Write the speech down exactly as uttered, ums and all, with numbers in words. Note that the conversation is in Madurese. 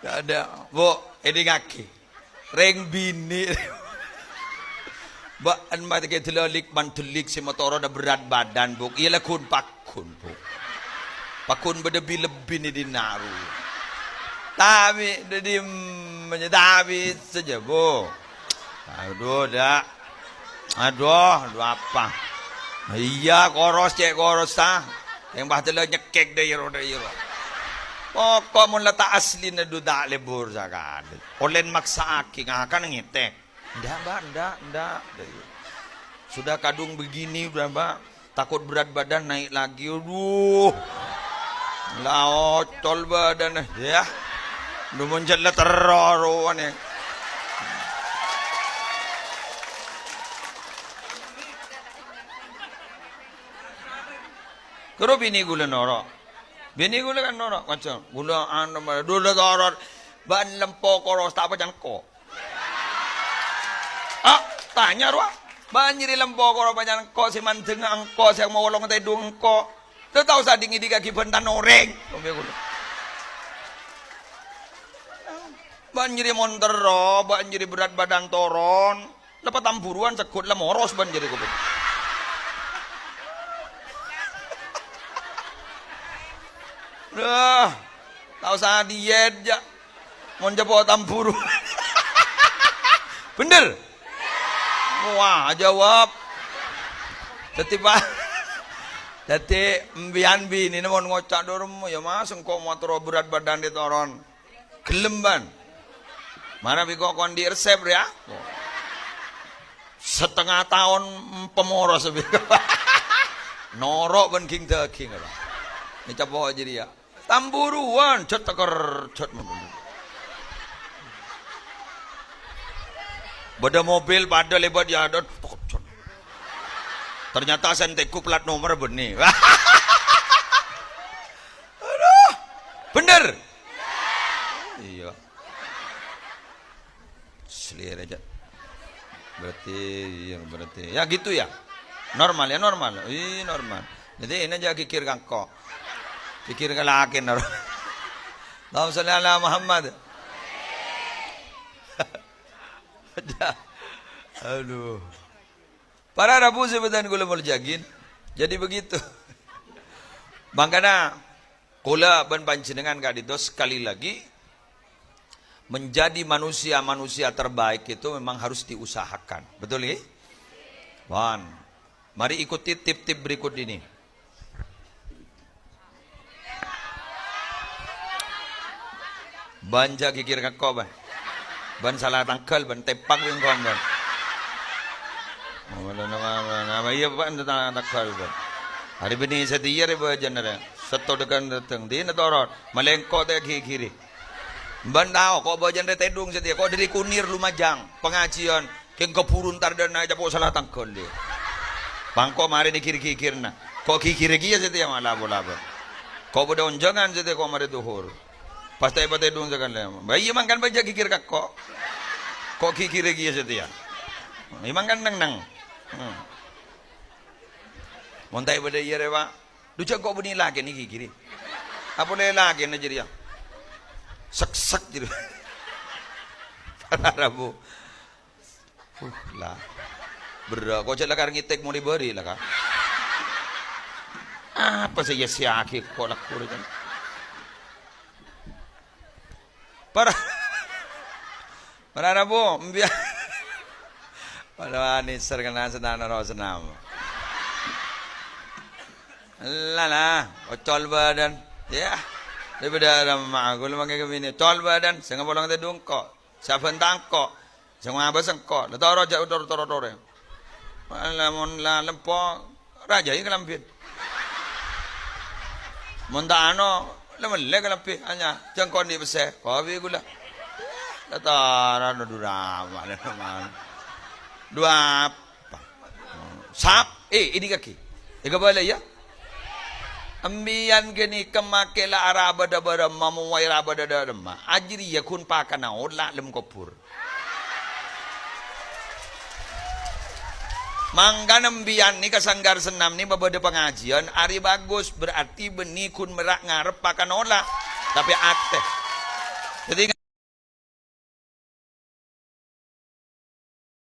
Adâ', Bu', èdingngaghi. Rèng binè'. Bâ'na matè kè dâlâlik, mandâlik sè motorra berrâ' bâdân, Bu'. Iyâ laghun pagghun, Bu'. Pagghun bâdâ bi-lebbina è dinna' rowa. Tapè, dâddhi, mm, tapè sajâ, Bu'. Adhu, dâ'. Adhu, adhu apa? Iyâ, koros, cè' koros, ta. Yang pas dâlâ nyekkèk dâ' iyâ ro, dâ' iyâ ro. Pokok mon la ta' aslina dhu ta' lebur sakalè. Ollèn maksa'aghi, ngakan ngètèk. Ndak, Mbak, ndak, ndak. Sudah kadung begini, udah, Mbak. Takut berat badan naik lagi. Aduh. La ocol badan, ya. Dumun jella terro rowan, ya. Karo bini ghulâ noro'. Bini ghulâ kan noro', kanca. Ghulâ anu, dhu la torot. Bân lempo koros ta' pacan ko. Ah, tanya rowa. Bân nyèrè lempo koro panjhennengngan engko' sè mandhengnga engko' sè mawolong tèdung engko'. Tao sadhing èdhikaghi bhântan orèng. Bân nyèrè mon terro, bân nyèrè berat badan toron. Lepa tamburuan seggut la moros bân nyèrè kopi. Dah, tao sa diet ja. Mon cepo' tamburu. Bhender? Wah, jawab. Dhâddhi, Pak. Dhâddhi, embiyan binèna mon ngoca' dhâremma, ya, Mas, engko' matoro berat badan ditoron. Gelem, bân. Mara bi' ko' kondi' resep, ya. Setengah taon pemoros, bi'. Noro' bân ging-dâging, Pak. Nè cepo' jârèya. Tamburuan, jhât teker, jhât mendung. Bâdâ mobil padâ lèbât ya, adâ, tok, jhât. Ternyata sè nèko plat nomer bânnè. Adhu, bhender? Iyâ. Selera aja. Berarti, iya, berarti. Ya gitu ya. Normal ya, normal. Ih, normal. Jadi ini aja kikir kangko. Kikir ke laki nor. Allahumma sholli ala Muhammad. Aduh. Para rabu sè bhâdhân kaulâ molja'aghi. Jadi begitu. Mangkana, kaulâ bân panjhennengngan ka'dinto sekali lagi, menjadi manusia-manusia terbaik itu memang harus diusahakan. Betul, ngghi? Wan. Mari ikuti tip-tip berikut ini. Bân jhâ' kikir ngako', bân. Bân sala tangghâl, bân tèpak bi' engko', bân. Oh, bân, bân, bân, bân. Apa iyâ, Pak, ente sala tangghâl, bân. Arè bânnè satèya rè bâjâna rè. Sèttong dâgân dâteng. Dina torot. Malèngko' ta' ghighiri. Bân tao, ko' bâjâna rè tèdung satèya. Ko' dâri Kunir Lumajang. Pangajiân. Kèng kabhuru entar dâ' na' ècapo' sala tangghâl, dhi. Bân ko' marè nè ghir-ghigirna. Ko' ghigirè kèya satèya mala pola, bân. Ko' bâdâ onjhângan satèya ko' marè dhuhur. Pas ta' èpatèdung sakalè. Bâ iyâ mangkana bâjâ ghigir ka ko'. Ko' ghigirè kèya satèya. Iyâ mangkana neng-neng. Hmm. Mon ta' èbâdâ iyâ rè, Pak. Dhu jhâ' ko' bânnè lakèna ghigirè. Apa polè lakèna jârèya? Sek-sek jârèya. Para rabu. Uh, la. Berrâ', ko' jhâ' lakar ngètèk molè bâri' la, Ka'. Apa sè yâ-sèyaghi ko' lagghu rè, Ka'? Para, para rabu, embiya. Para wani serkana senana ro senam. La, la, ocol bâdân. Ya. Daripada rama aku lu mangke kemini. Ocol bâdân, sè ngapolong tèdung ko'. Sabbhân tangko'. Sè ngabâs engko', la toro' jhâ' tor-, toro' torè. Lamon la lempo, rajâi kalambhina. Mon ta' ano, la mellè kalambhi anyar, jhâ' engko' andi' pèssè, kopi ghulâ. La toro' dhu rama, la rama. Dhu apa? Sap, eh, èdhingngaghi. Èkabâlâ, yâ. Embiyan ghânèka makè la arabâdhâ bârâmma, mowaè rabâdhâ dâremma. Ajârèya ghun pakanna ola' lem kobhur. Mangkana embiyan nèka sanggar senam nè mabâdâ pangajiân, arè bagus, berarti bânnè ghun mèra' ngarep pakanna ola'. Tapè atè. Dhâddhi